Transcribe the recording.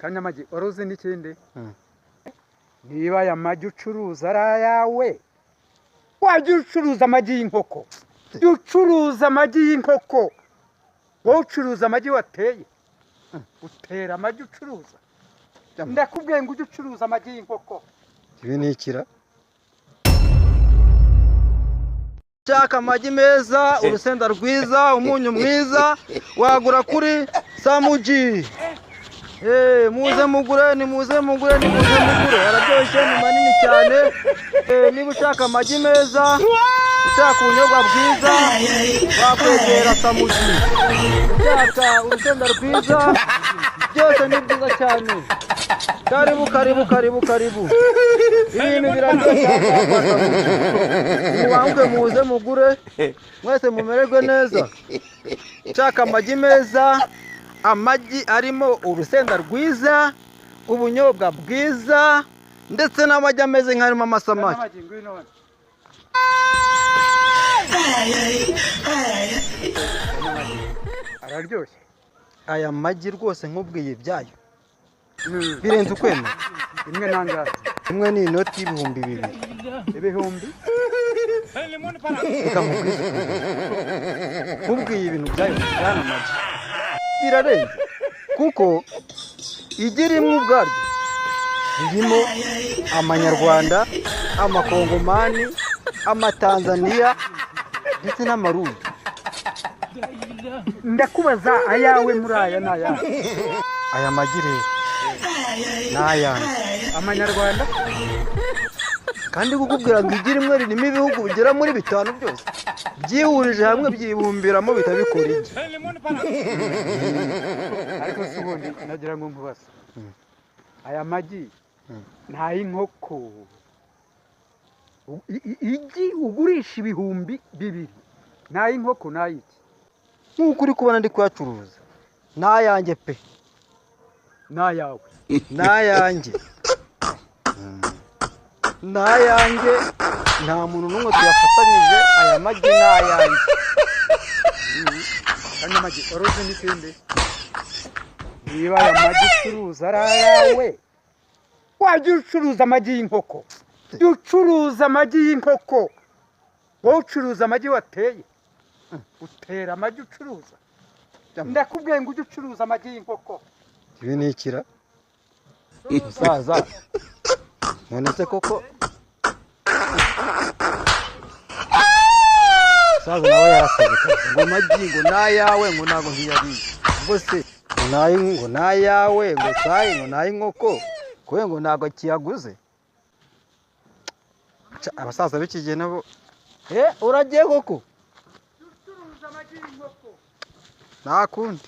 Kanyamagi, wari uzi n'ikindi? Niba aya magi ucuruza ari ayawe, wajya ucuruza amagi y'inkoko. Jya ucuruza amagi y'inkoko. Wowe ucuruza amagi wateye, utera amagi ucuruza. Ndakubwiye ngo ujye ucuruza amagi y'inkoko. Ibi ni ikira. Shaka amagi meza, urusenda rwiza, umunyu mwiza, wagura kuri Samuji. Muze mugure, ni muze mugure, ni muze mugure. Araryoshye, ni manini cyane. Niba ushaka amagi meza, ushaka ubunyobwa bwiza, wakwegera Samuji. Ushaka urusenda rwiza, byose ni byiza cyane. Karibu, karibu, karibu, karibu. Ibintu biraryoshye hano kwa Samuji. Mubanguke muze mugure, mwese mumererwe neza. Ushaka amagi meza, amagi arimo urusenda rwiza, ubunyobwa bwiza, ndetse n'amagi ameze nk'arimo amasamaki. Kanyamagi, ngwino hano. Araryoshye. Aya magi rwose nkubwiye ibyayo birenze ukwemera. Imwe nangahe? Imwe ni inoti y'ibihumbi 2000. Ibihumbi? Reka nkubwize ukuri. Nkubwiye ibintu byayo byana amagi birarenze, kuko igi rimwe ubwaryo ririmo amanyarwanda, amakongomani, amatanzaniya ndetse n'amarundi. Ndakubaza ayawe muri aya ni ayahe? Aya magi rero ni ayanjye. Amanyarwanda? Kandi kukubwira ngo igi rimwe ririmo ibihugu bigera muri 5 byose byihurije hamwe byibumbiramo bitabikora igi. Ariko si ubundi nagira ngo nkubaze, aya magi ni ay'inkoko. Igi ugurisha 2000 ni ay'inkoko ni ay'iki? Nk'uko uri kubona ndi kuyacuruza ni ayanjye pe. Ni ayawe? Ni ayanjye, ni ayanjye, nta muntu n'umwe tuyafatanyije. Aya magi ni ayanjye. Kanyamagi, wari uzi n'ikindi? Niba aya magi ucuruza ari ayawe, wajya ucuruza amagi y'inkoko. Jya ucuruza amagi y'inkoko. Wowe ucuruza amagi wateye, utera amagi ucuruza. Ndakubwiye ngo ujye ucuruza amagi y'inkoko. Ibi ni ikira musaza. None se koko musaza nawe yarasaze kabisa, ngo amagi ngo ni ayawe, ngo ntabwo ntiyariye. Ubwo se ngo ni ngo ni ayawe, ngo sayi ngo ni ay'inkoko, kubera ngo ntabwo akiyaguze. Abasaza b'iki gihe nabo uragiye koko? Nta kundi.